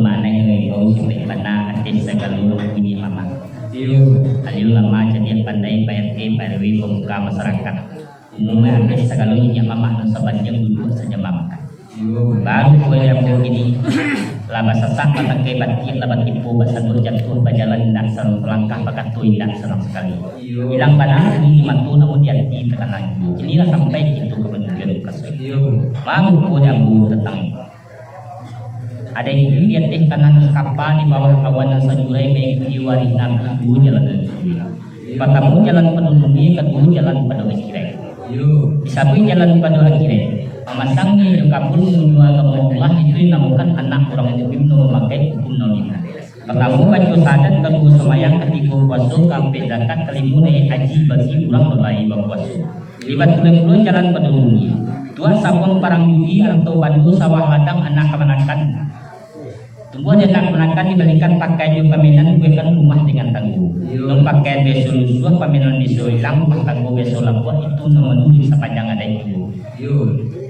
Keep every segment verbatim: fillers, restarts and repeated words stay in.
Maknanyo imbau supayo bana ateh sagalo bunyi mamak. Iyo. Alim ulama, cadiak pandai, Pak R T, Pak R W, pemuka masyarakat. Umum ateh sagalo niniak mamak nan sabandiang duduak sajamam. Iyo. Baru kue yang kini, lah basasak, batangkai batiak, lah batipu, basaduah jatuah, bajalan indak salangkah, bakato indak salang sakali. Iyo. Ilang bana bunyi di mato, namun di ati takana juo. Kini lah sampai kito ka pantujuan mukasuik. Iyo. Baru kue yang tantang Adaik di ateh tanah nan kapa, di bawah awan nan sajurai, maikuti warih Nabi duo jalan nan sajurai. Partamo jalan pado dunia, kaduo jalan pado akhirat. Disabuik jalan pado akhirat, mamasang niaik jo kabun, manyuo agamo Allah, itu dinamokan anak urang mukmin nan mamakai hukum nan limo. Partamo baco sahadat, kaduo sambayang, katigo puaso, kaampek zakat, kalimo naiak haji bagi urang babaiak bapuaso. Libat pulo-pulo jalan pado dunia. Tuak sabuang parang judi, arato bando, sawah ladang, anak kamanakan. Tumbuah di anak kamanakan, dibalikan pakaian jo pamenan, buekkan rumah dengan tanggo. Nan pakaian biaso lusuah, pamenan biaso ilang, rumah tanggo biaso lapuak, itu nan manuruik sapanjang adaik juo.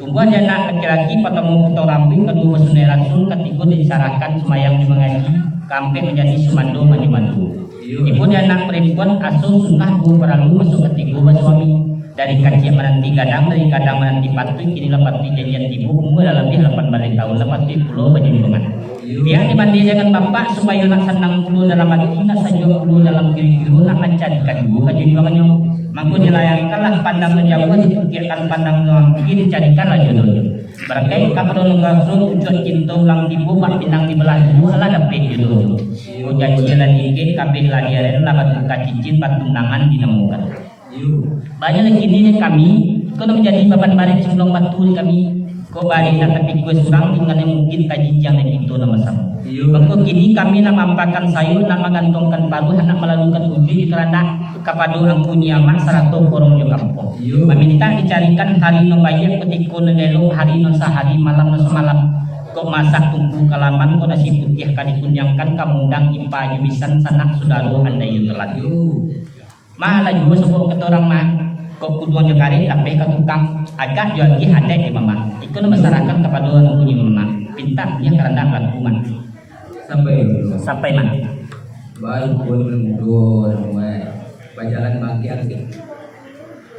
Tumbuah di anak laki-laki, partamo potong rambuik, kaduo basunai rasul, katigo disarahkan sumbayang jo mangaji, kaampek manjadi sumando manyo mando. Tibo di anak parampuan, aso sunnah duo paralu, maso katigo basuami. Dari kaciak mananti gadang, dari gadang mananti patuik, kini lah patuik janjian tibo, umua lah labiah lapan baleh taun, lah patuik pulo bajunjuangan. Pihak dibandiang dengan bapak, supayo nak sanang pulo dalam ati, nak sajuak pulo dalam kiro-kiro, nak mancarikan juo kajunjuangannyo. Mangko dilayangkanlah pandang nan jauah, ditukiakkan pandang nan ampia, dicarikanlah jodohnyo. Barangkek kapado nan rasul, uncuak cinto ulang tibo, bak pinang dibalah duo, alah dapek jodohnyo. Ko janji lah diikiak, kabeh lah diaren, lah batuka cincin, batunangan dinamokan. Banyak lagi kini dek kami, iko nan manjadi baban barek simbulang batu dek kami. Kok barek nak tapikua surang, tinggalnyo mungkin tajinjiang dek kito nan basamo. Mangko kini kami nak maampakan sayuik, nak magantongkan paruah, nak malalukan ujuik jo karandak kapado angku niniak mamak sarato korong jo kampuang. Mamintak dicarikan hari nan baiak, kutiko nan elok, hari nan sahari, malam nan samalam. Kok masak tungku ka laman, kok nasi putiah ka dikunyangkan, ka maundang ipa jo bisan, sanak sudaro andai jo telan. Mak, lah juo sabuik kato urang, Mak. Kok kuduang jo karek, lapeh ka tukang. Agak jo agiah adaik di mamak. Iko nan basarahkan kapado angku niniak mamak. Pintak buliah karandak balaku, Mak. Sampai, Mak. Sampai, Mak. Baru pun mudo namuai. Bajalan bangkiang sih.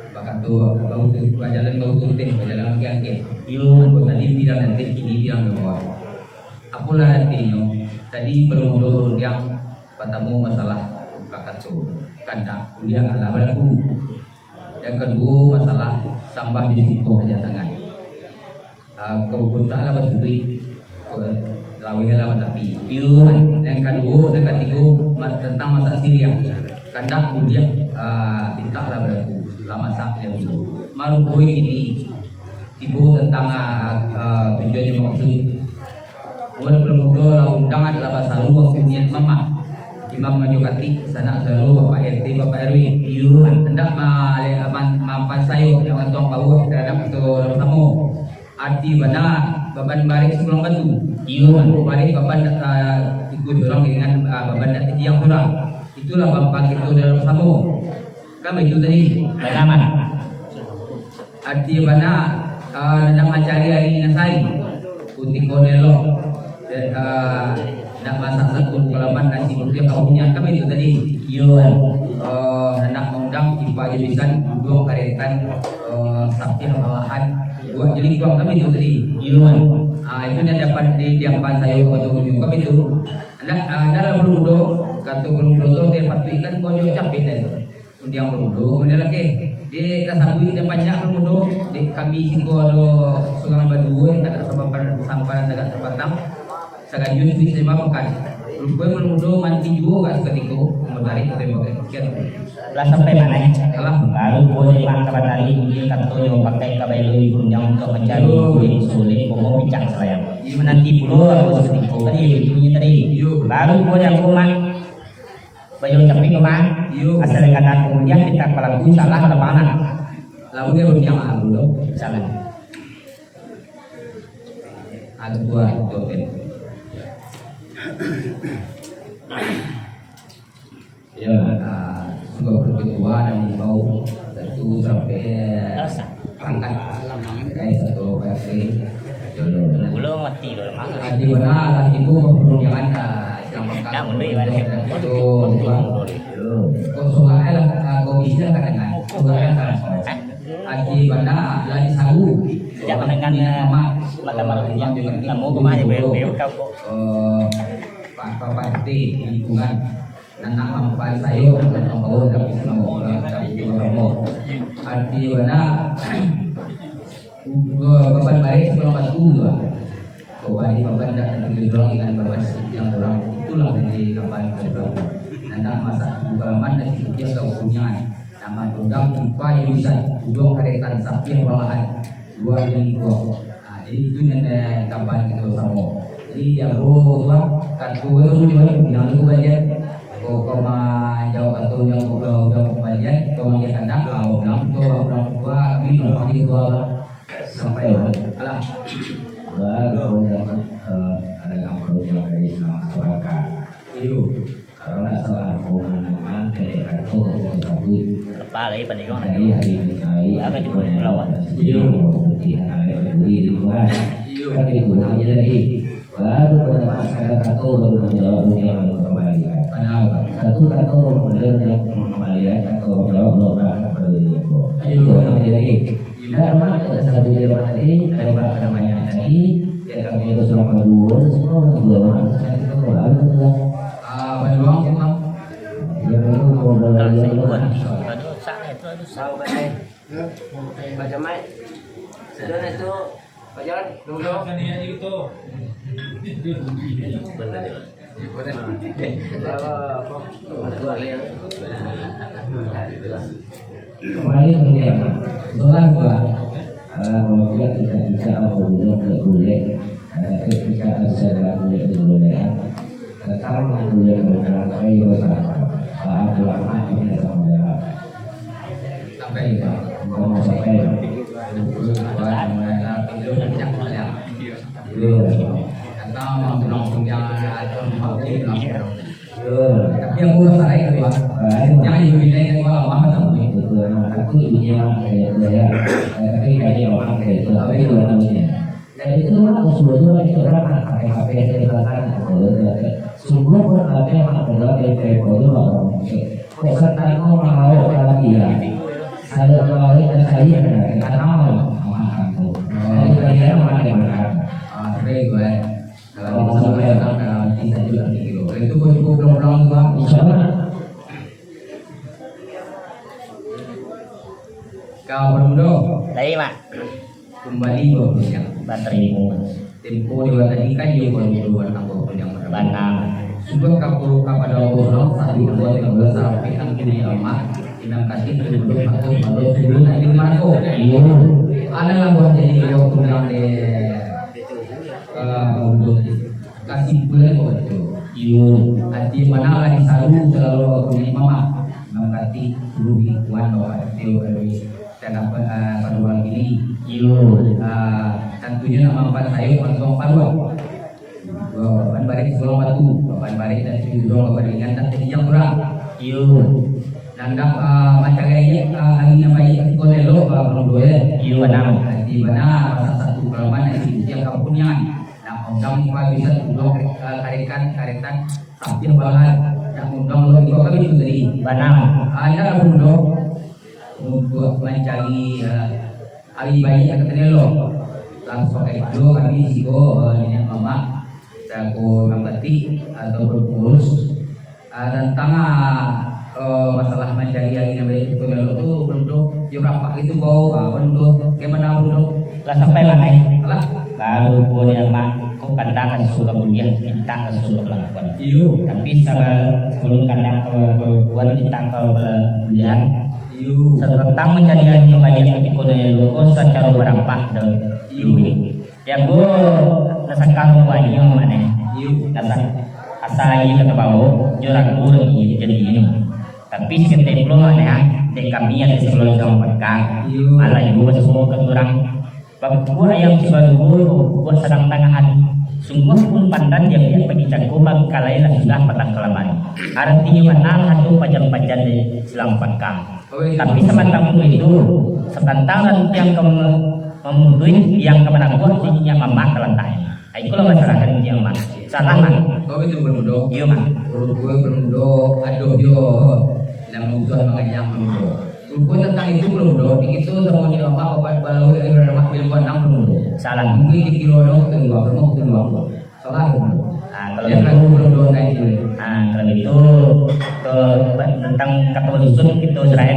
Bakato, bautu, bajalan bautu teh, bajalan bangkiang sih. Yo. Angku tadi bilang nanti, kini bilang di bawah. Apolah artinyo? Tadi baru mudo rundiang. Partamo masalah bakato, kandak kuliah alah balaku. Yang kaduo, masalah sambah di siko haja tangan. Ah, kabutak lah basuduik, laweh lah batapi. Iyo. Yang kaduo, yang katigo, ma-, tantang masak siriang. Kandak kuliah, ah, pintak lah balaku, lah masak yang tu. Marukui ini, tibo tantang, ah, ah, tujuan yang maksud. Urang mudo lah undang, lah basaru angku niniak mamak, imam majo katik, sanak sudaro, bapak R T, bapak R W. Iyo. Handak ma-, ma-, mampasayo, manggantuang paruah taradok kito basamo. Arti bana, baban barek simbulang batu. Iyo. Barek baban, ah, iko surang dengan, ah, baban nan tajiang surang. Itulah bampa kito dalam basamo. Kan baitu tadi? Bana, Mak. Arti bana, ah, nak mancari ari nan sae. Kutiko elok, eh, ah, nak masak sakur kalaman nasi putiah kaumnya. Kan baitu tadi? Iyo, Mak. Eh, nak maundang ipa jo bisan, duduak karetan, eh, sapiah bawahan, buah jelingkuang. Kan baitu tadi? Iyo, Mak. Ah, itu nan dapat di, diampan sayo wakatu kunjung. Kan baitu? Nak, ah, nak lah baru mudo, kato baru mudo tu, dia patuik kan kau jo capek tadi. Undiang baru mudo, kemudian lagi, dek tasabuik dan banyak baru mudo, dek kami siko ado surang baduo, yang kada samparan, samparan agak sapatang, sagajun duit lima pakan. Rupo baru mudo manti juo ka sakatiko, matarik ka tembak. Sekian. Lah sampai mano? Alah. Baru buah lima ka batari, bunyi kato nyo pakai ka bailo di gundiang untuak mancari duit sulik, bomo picak salayang. Mananti pulo aku sakatiko, kan iyo itu bunyi tadi. Iyo. Baru buah di aku, Mak. Baju capek tu, Mak. Iyo. Asal kata kemudian kita pelaku salah ada mana? Lalu dia punya mak dulu. Salah. Ada dua, dua pen. Ya, ah, sudah berketua dan bau satu sampai angkat. Kayak satu P R T. Gulo mati tu mah. Ati bana lah ibu perundingan, ah, yang Dah mundur, Iwan. Itu, Iwan. Kau suka lah, ah, kau bisa kadang-kadang. Suka kan? Ati bana lah disaru. Sejak mendengar, eh, Mata Marunia, lama rumahnya beliau, beliau kau kok. Eh, Pak, Pak, Pak R T lingkungan. Nan nak mampan sayo, nan mambawa dari Islam, dari Islam. Ati bana, eh, baban barek sabalun batu tu, ah. Kau bari baban dak tampil urang dengan baban sipiang urang, itulah nan jadi kaban ka urang. Nan nak masak tubuh kalaman dan sipiang ka ukunyan. Nan mandodang tipai bisa, ujuang karetan sapiang balahan, dua dari kau. Ah, jadi itu nan, eh, kaban kito samo. Jadi jago tu, ah, kato tu, eh, jangan lupa je. Kau, kau manjawab kato yang udah, udah kau balian, kau manggil anak, kau bilang tu, kau bilang tu, ah, kami nak panggil tu, ah. Sampai, alah. Wah, kau yang, eh, ada yang perlu yang dari sama suaka. Iyo. Kalau ndak salah, kau menang, kayak kato, kau sabut. Lepas lagi, pandai kau nak. Dari hari ini, hari, Apa tu, kau yang lawan? Iyo. Putih, hari, beri di luar. Iyo. Kan itu, namanya lagi. Baru pada masalah kato, baru menjawab dunia, baru kembali. Padahal, satu kato, baru menjawab, baru kembali, kato, jawab, baru kembali. Iyo. Itu namanya lagi. Indak mah, satu jawaban tadi, tembak pada banyak tadi, ya, kami itu selama dua, semua orang dua orang, saya itu orang dua. Ah, Bang Luang, Bang. Ya, itu mau Kalau belajar, saya buat, Bang. Aduh, sah, itu, aduh, sah. Tahu kan, eh? Macam mana? Sudah itu, Pak Jon, dulu. Kembali ke dia. Itulah gua. Alah, gua tidak bisa apa dulu, nggak boleh. Alah, ketika saya boleh, boleh, ya. Datang boleh, boleh, saya rasa. Maaf, maaf, maaf, kita sama jalan. Sampai, Pak. Kamu sampai. Iya. Kata, mau pulang punya, atau mau pulang. Tapi aku rasa lain tu, Pak. Jangan ibu bini yang gua lama, tak boleh. Betul, nah, aku ibunya kayak itu ya. Tapi kayaknya orang kayak itu. Tapi itu namanya. Dan itu kan usulnya itu kan pakai H P di belakang. Sungguh pun ada yang adalah dari telepon itu orang. Kok setan mau mau kalau dia. Ada mau dan saya kan. Kita tahu. Jadi kalian mana yang benar? Ah, baik, baik. Kalau mau sampai orang, ah, kita juga nih, gitu. Itu pun cukup belum-belum, Bang. Insya Allah. Kau belum dong. Lain, Mak. Kumbali babuliah. Batarimo. Tempo dewata ikan iyo baru dua tambah pun yang benar. Bana. Sudah kapuru kapado Allah, tapi Allah yang belas sampai angkini amat. Inang kasih dulu atau baru dulu nanti marco. Iyo. Adalah buah jadi dua pulang deh. Eh, untuk kasimpulan kau tu. Iyo. Ati bana lah disaru selalu aku ni mama. Mangkati guru lingkungan bapak Tio Elwi. Kenapa, eh, pada orang ini? Iyo. Eh, tentunya nak mampan sayo bantuan paruah. Bapan barek sekolah batu, bapan barek dan tujuh urang bapan ringan dan tadi jam urang. Iyo. Nandak, eh, mancari aia, eh, angin yang baik, kau elok, eh, perlu dua, eh. Iyo, bana. Ati bana, pasal satu kalaman, ati bukti angka punian. Nak undang muka bisa tudong, eh, karekan, karetan, tapi yang bahan, nak undang lo iko kami tu tadi. Bana. Ah, indak lah bundo. Untuk mancari, eh, ari baik yang katanya lo. Langsung pakai dua kami siko, eh, niniak mamak, sako yang batik ataupun kurus. Ah, tantang, ah, eh, masalah mancari ari nan baiak tu, kalau tu, belum tu, yo, berapa gitu kau, ah, belum tu, bagaimana belum tu? Lah sampai lah, eh. Alah. Baru pun yang mak, kau kandang kan suka kuliah, bintang kan suka pelakuan. Iyo. Tapi sabar, belum kandang ke pelakuan, bintang ke kuliah. Iyo. Tantang mancari ari nan baiak, tapi kau dah lupa secara berampah dah. Iyo. Yang gua nasakal buahnya mana? Iyo. Nasak asa iya kata bawo, jo ragu lagi jadi ini. Tapi seketek pulo mana? Dek kami ada sekolah jauh pangkang. Iyo. Malah ibu semua keturang. Babuah ayam sudah dulu, babuah sadang tangahan. Sungguh pun pandan dia biak bagi cangko bangkalai lah sudah patang kalaman. Artinya manang ado pajan-pajan di silang pangkang. Tapi samantang pun itu, satantang rantiang ke Mamutuih yang ka manangguah, inyo mamak talantak. Iko lah masalah kan inyo mamak. Salah, Mang. Kau itu Bermudo. Iyo, Mang. Rupo Bermudo ado yo. Nan musuah mangajak Bermudo. Rupo tantang itu Bermudo. Di kito samo ni mamak, bapak balalu dari rumah, bilang pandang Bermudo. Salah. Mungkin dikiro orang tu dua, rumah tu dua. Salah Bermudo. Ah, kalau Dia itu, kan Bermudo naik dulu. Ah, kalau itu, ke, tentang kato dusun, kito serahan